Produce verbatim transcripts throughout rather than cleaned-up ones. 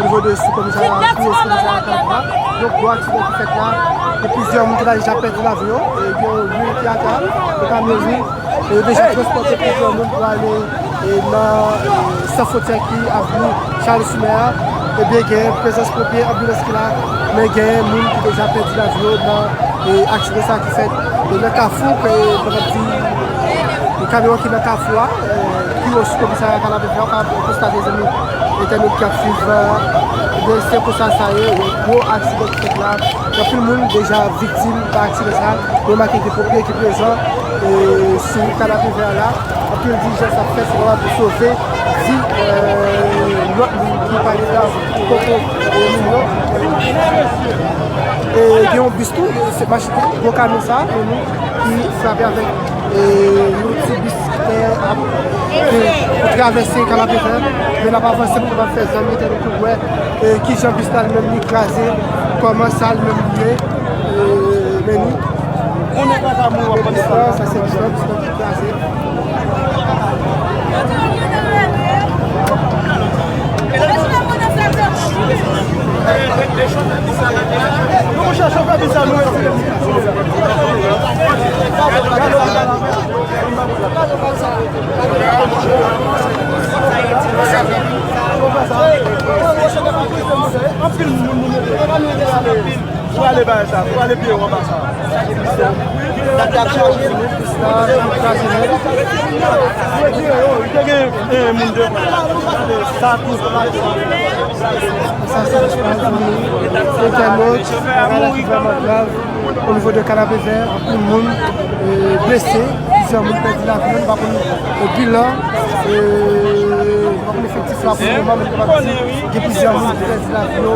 Nivo de sou komisarya, pi wo sou komisarya Kalabwa. Yon gwo aksidan ki fèt la. Gen plizyè moun ki ta deja pèdi lavi yo. E gen yon lwil ki atè a, yon kamyon lwil. E yo deja transpòte plizyè moun pou ale, e, nan, e, San Fwontyè ki avni Charles Soumer a. Ebyen, gen prezans ponpye, anbilans ki la, men gen moun ki deja pèdi lavi yo nan, e, aksidan sa ki fèt, e, nan kafou, ke, mwen ap di, e, kamyon ki nan kafou a, e, pi wo sou komisarya Kanapevè, w ka konstate, zanmi entènot k ap swiv, e, ebyen, se konsa sa ye, yon gwo aksidan ki fèt la. Anpil moun deja viktim pa aksidan sa. Nou remake gen ponpye ki prezan, e, sou wout Kanapevè a la. Anpil dilijans ap fèt, se pa pou sove vi, e, lòt moun ki pa gentan poko, e, mouri yo. E gen yon bis tou, se machin, gwo kamyon sa, yon moun ki frape avèk, e, yon ti bis ki te ap, e, pou travèse Kanapevè. Men l ap avanse pou kapab fè zanmi entènot yo wè, e, kijan bis la li menm li kraze, kòman sa li menm li ye, e, men ni. Moun nan pa ka mouri, w ap panse sa. Sa se bis la, bis la ki kraze. Non, monchè, chofè bis la, nou retire li. Anpil moun, moun mete. Pou ale bay sa, pou ale pye anba sa. Dat ap chaje, nou plis la, nou kraze nèt. Yo di, yo, te gen, eh, moun devan. Sa tou. Sa se eksperyans nou, entènot, bagay la ki vrèman grav o nivo de Kanapevè, anpil moun, eh, blese, plizyè moun pèdi lavi yo, nou pa konn, eh, bilan, eh, nou pa konn efektif la pou le moman, men nou kapab di, gen plizyè moun ki pèdi lavi yo,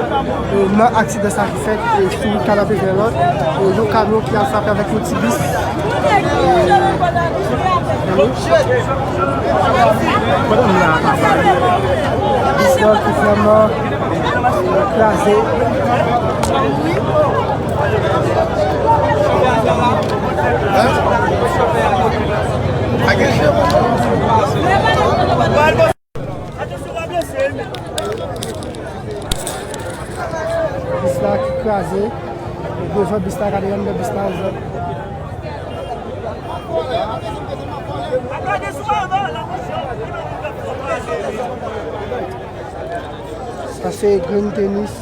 eh, nan aksidan sa ki fèt, eh, sou wout Kanapevè la, eh, yon kamyon ki al frape avèk yon ti bis. Eh, Madanm la pa pale. Bis la ki vrèman kraze. Bis la ki kraze. Devan bis la, gade anndan bis la. Sa se grenn tenis,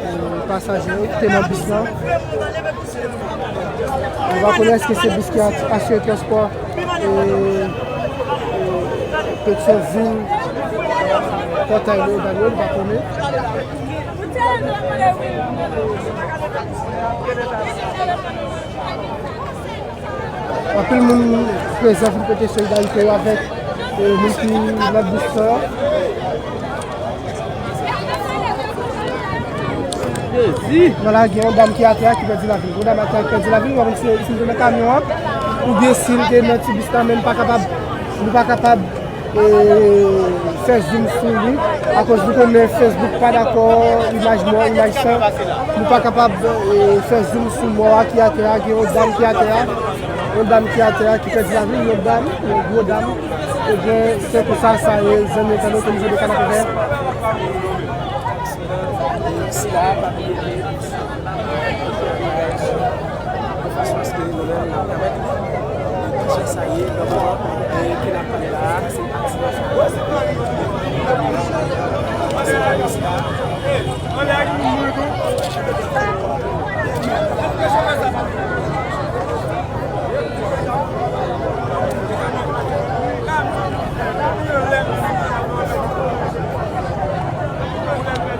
eh, pasaje yo ki te nan bis lan. Nou pa konnen èske se bis ki a-, asire transpò, eh, Petyonvil, Pòtay Leyodan yo, nou pa konnen. Anpil moun prezan vin pote solidarite yo avèk, eh, moun ki nan bis sa. Jezi! Vwala, gen yon dam ki atè a ki pèdi lavi l. Yon dam atè a ki pèdi lavi l, nou pa konn si, si l te nan kamyon an, oubyen si l te nan ti bis la, men nou pa kapab, nou pa kapab e, fè zoom sou li, akoz nou konnen Facebook pa dakò, imaj mò, imaj san. Nou pa kapab, e, fè zoom sou mò a ki atè a, gen yon dam ki atè a, yon dam ki atè a ki pèdi lavi l, yon dam, yon gwo dam. Ebyen, se konsa sa ye, zanmi entènot, o nivo de Kanapevè. Sila a pa bliye ke de fason aske nou menm n ap pèmèt nou de kijan sa ye nan moman ke n ap pale la a, se aksidan sa a.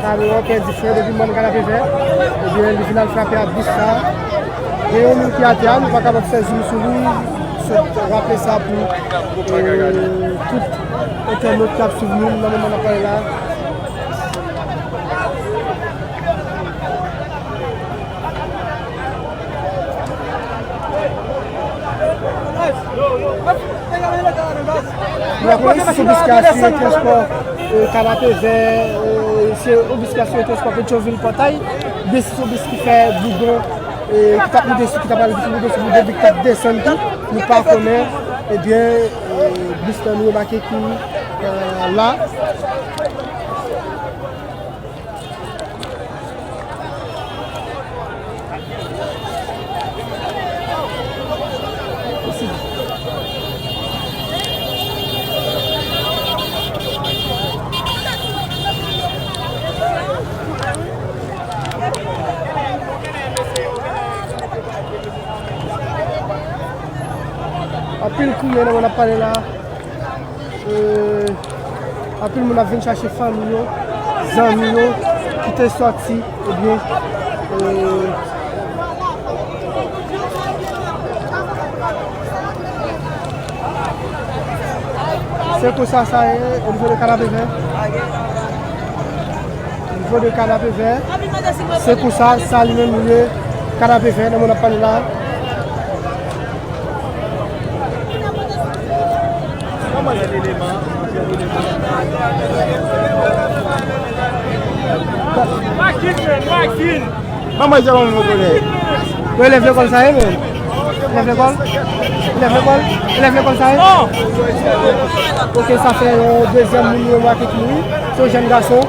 Kamyon an pèdi fren depi mòn Kanapevè. Ebyen, li vin al frape ak bis sa. Gen yon moun ki atè a, nou pa kapab fè zoom sou li. Sot raple sa pou, eh, tout entènot k ap swiv nou nan moman n ap pale la. Nou pa konnen si se yon bis ki asire transpò, eh, Kanapevè, eh, se yon bis ki asire transpò Petyonvil Pòtay, oubyen si se yon bis ki fè Boudon, eh, ki t ap monte sou, ki t ap al Boudon, sou Boudon, epi ki t ap desann tou, nou pa konnen. Ebyen, eh, bis lan nou remake ki, eh, la. Kounye nan mwen ap pale la, euh, anpil moun ap vin chache fanmi yo, zanmi yo ki te sòti, ebyen, euh, se konsa sa ye, o nivo de Kanapevè. Nivo de Kanapevè, se konsa, sa li menm li ye, Kanapevè, nan mwen ap pale la. Makin, men, makin. Manman, se yon mwen konnen. Yo elèv lekòl sa ye, men. Elèv lekòl? Elèv lekòl? Elèv lekòl sa ye? Ok, sa fè yon dezyèm moun yo wè ki mouri. Se yon jèn gason.